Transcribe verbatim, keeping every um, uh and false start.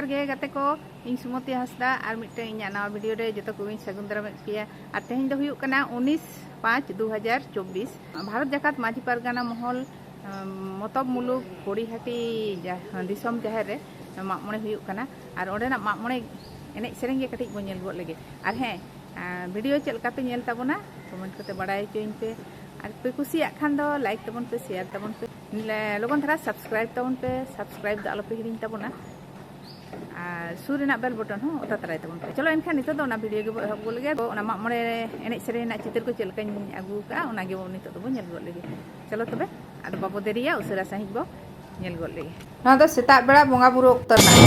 ᱡᱚᱦᱟᱨ ᱜᱮ ᱜᱟᱛᱮ ᱠᱚ, ᱤᱧ ᱥᱩᱢᱚᱛᱤ ᱦᱟᱸᱥᱫᱟ ᱟᱨ ᱢᱤᱫᱴᱟᱝ ᱤᱧᱟᱹᱜ ᱱᱟᱣᱟ ᱵᱷᱤᱰᱤᱭᱳ ᱨᱮ ᱡᱚᱛᱚ ᱠᱚᱜᱮᱧ ᱥᱟᱹᱜᱩᱱ ᱫᱟᱨᱟᱢᱮᱫ ᱯᱮᱭᱟ᱾ ᱟᱨ ᱛᱮᱦᱮᱧ ᱫᱚ ᱦᱩᱭᱩᱜ ᱠᱟᱱᱟ ᱩᱱᱤᱥ ᱯᱟᱸᱪ ᱫᱩ ᱦᱟᱡᱟᱨ ᱪᱚᱵᱵᱤᱥ᱾ ᱵᱷᱟᱨᱚᱛ ᱡᱟᱠᱟᱛ ᱢᱟᱹᱡᱷᱤ ᱯᱟᱨᱜᱟᱱᱟ ᱢᱚᱦᱚᱞ, ᱟᱸ, ᱢᱚᱛᱚᱵ ᱢᱩᱞᱩᱠ ᱯᱚᱲᱤᱦᱟᱹᱴᱤ ᱡᱟ-, ᱫᱤᱥᱚᱢ ᱡᱟᱦᱮᱨ ᱨᱮ ᱢᱟᱜ ᱢᱚᱬᱮ ᱦᱩᱭᱩᱜ ᱠᱟᱱᱟ᱾ ᱟᱨ ᱚᱸᱰᱮᱱᱟᱜ ᱢᱟᱜ ᱢᱚᱬᱮ ᱮᱱᱮᱡ ᱥᱮᱨᱮᱧ ᱜᱮ ᱠᱟᱹᱴᱤᱡ ᱵᱚᱱ ᱧᱮᱞ ᱜᱚᱫ ᱞᱮᱜᱮ᱾ ᱟᱨ ᱦᱮᱸ, ᱟᱸ, ᱵᱷᱤᱰᱤᱭᱳ ᱪᱮᱫ ᱞᱮᱠᱟ ᱯᱮ ᱧᱮᱞ ᱛᱟᱵᱚᱱᱟ, ᱠᱚᱢᱮᱱᱴ ᱠᱟᱛᱮ ᱵᱟᱲᱟᱭ ᱦᱚᱪᱚᱧ ᱯᱮ᱾ ᱟᱨ ᱯᱮ ᱠᱩᱥᱤᱭᱟᱜ ᱠᱷᱟᱱ ᱫᱚ ᱞᱟᱭᱤᱠ ᱛᱟᱵᱚᱱ ᱯᱮ, ᱥᱮᱭᱟᱨ ᱛᱟᱵᱚᱱ ᱯᱮ, ᱞᱮ-, ᱞᱚᱜᱚᱱ ᱫᱷᱟᱨᱟ ᱥᱟᱵᱥᱠᱨᱟᱭᱤᱵ ᱛᱟᱵᱚᱱ ᱯᱮ, ᱥᱟᱵᱥᱠᱨᱟᱭᱤᱵ ᱫᱚ ᱟᱞᱚ ᱯᱮ ᱦᱤᱲᱤᱧ ᱛᱟᱵᱚᱱᱟ᱾ ᱟᱨ ᱥᱩᱨ ᱨᱮᱱᱟᱜ ᱵᱮᱞ ᱵᱚᱴᱚᱱ ᱦᱚᱸ ᱚᱛᱟ ᱛᱟᱨᱟᱭ ᱛᱟᱵᱚᱱ ᱯᱮ᱾ ᱪᱚᱞᱚ ᱮᱱᱠᱷᱟᱱ ᱱᱤᱛᱚᱜ ᱫᱚ ᱚᱱᱟ ᱵᱷᱤᱰᱤᱭᱳ ᱜᱮᱵᱚ ᱮᱦᱚᱵ ᱜᱚᱫ ᱞᱮᱜᱮ᱾ ᱚᱱᱟ ᱢᱟᱜ ᱢᱚᱬᱮ ᱮᱱᱮᱡ ᱥᱮᱨᱮᱧ ᱨᱮᱱᱟᱜ ᱪᱤᱛᱟᱹᱨ ᱠᱚ ᱪᱮᱫ ᱞᱮᱠᱟᱧ ᱟᱹᱜᱩ ᱟᱠᱟᱫᱼᱟ, ᱚᱱᱟ ᱜᱮᱵᱚ ᱱᱤᱛᱚᱜ ᱫᱚᱵᱚ ᱧᱮᱞ ᱜᱚᱫ ᱞᱮᱜᱮ᱾ ᱪᱚᱞᱚ ᱛᱚᱵᱮ, ᱟᱫᱚ ᱵᱟᱵᱚ ᱫᱮᱨᱤᱭᱟ, ᱩᱥᱟᱹᱨᱟ ᱥᱟᱺᱦᱤᱡ ᱵᱚ ᱧᱮᱞ ᱜᱚᱫ ᱞᱮᱜᱮ᱾ ᱱᱚᱣᱟ ᱫᱚ ᱥᱮᱛᱟᱜ ᱵᱮᱲᱟ ᱵᱚᱸᱜᱟ ᱵᱩᱨᱩ ᱚᱠᱛᱚ ᱨᱮᱱᱟᱜ᱾